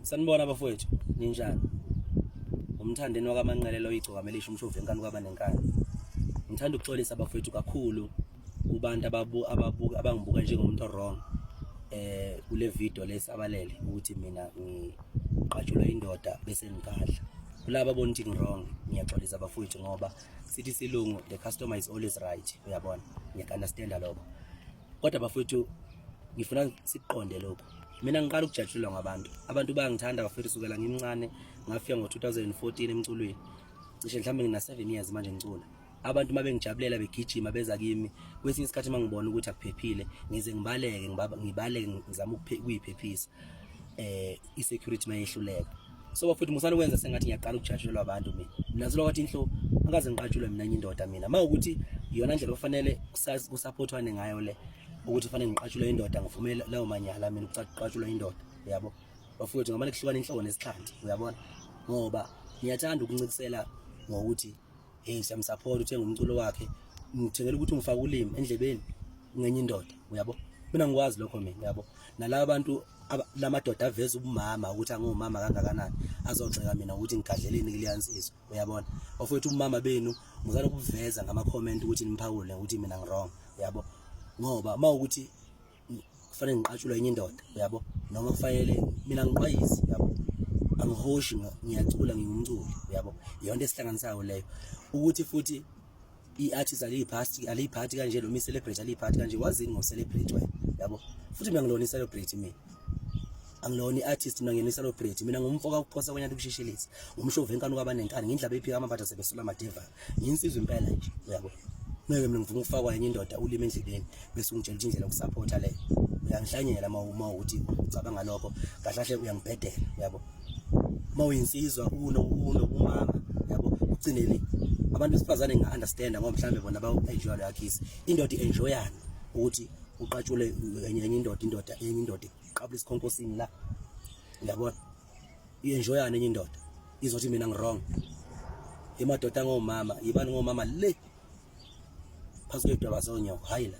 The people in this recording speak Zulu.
Sanibona bafowethu, ninjani? Umthandeni wakaManqele lo igcokama elisha umshovi enkani kwaba nenkani. Ngithanda ukuxolisa bafowethu kakhulu kubantu ababu ababuka abangibuka njengomuntu wrong kule video lesabalele ukuthi mina ngiqatshulwa indoda bese ngigadla. Kulaba abona ukuthi ngi-wrong ngiyaxolisa bafowethu ngoba sithi isilungu the customer is always right, uyabona? Ngiyaku-understanda lokho. Kodwa bafowethu ngifuna siqonde lokhu. Mina ngiqala ukujatshulelwa ngabantu. Abantu bayangithanda bafowethu sukela ngimncane ngafika ngo-2014 emculweni. Cishe mhlawumbe ngina 7 years manje ngicula. Abantu uma bengijabulela begijima beza kimi, kwesinye isikhathi uma ngibona ukuthi akuphephile ngize ngibaleke ngibaleke ngizama ukuyiphephisa. I-security mayehluleka. So bafowethu musani ukwenza sengathi ngiyaqala ukujatshulelwa abantu mina. Mina zilwa kwathi inhlo angikaze ngiqatshulwe mina enye indoda mina. Uma ukuthi iyona ndlela okufanele kusupportwane ngayo le ukuthi kufanele ngiqatshulwe indoda ngivumele lawo manyala mina ukuqatshulwa indoda uyabo. Bafowethu ngamane kuhlukana inhloko nesixhanti uyabona. Ngoba ngiyathanda ukuncikisela ngokuthi hey siyamsupport uthenga umculo wakhe ngithengela ukuthi ungifake ulimi endlebeni ngenye indoda uyabo. Mina ngikwazi lokho mina uyabo. Nalaba bantu lamadoda aveza ubumama ukuthi angumama kangakanani azogxeka mina ukuthi ngigadleleni kuleya nsizwa uyabona. Bafowethu ubumama benu ngizala ukuveza ngama comment ukuthi nimphawule ukuthi mina ngi-wrong uyabo. Ngoba uma ukuthi kufanele ngiqatshulwe enye indoda uyabo, noma kufanele mina ngiqwayize uyabo, angihoshi ngiyacula ngingumculi uyabo. Iyona into esihlanganisayo leyo ukuthi futhi i-artist aliyiphathi aliyiphathi kanje noma i-celebrate aliyiphathi kanje. Wazini ngo-celebrate wena yabo? Futhi mina ngilona i-celebrate, mina angilona i-artist, mina ngiyena i-celebrate. Mina ngumfoka ukuphosa kwenyana ukusheshelisa ngumshovu enkani kwaba nenkani ngindlaba ephika amaphatha sebesula amadeva, ngiyinsizwa impela nje uyabo. Ngeke mina ngivume ukufakwa enye indoda ulimi endlebeni bese ungitshela ukuthi indlela yokusupporta leyo. Uyangihlanyela uma uma ukuthi ucabanga lokho, kahle kahle uyangibhedela uyabo. Uma uyinsizwa unobumama yabo, ugcinele abantu besifazane nginga-understanda ngoba mhlawumbe bona bawu-enjoya leyo kiss. Indoda i-enjoyani ukuthi uqatshule enye indoda indoda enye indoda iqabula isikhonkosini la uyabona. I-enjoyani enye indoda izothi mina ngi-wrong. Emadoda angomama yibani ngomama le phansi kwedwaba zonyoko, hhayi la.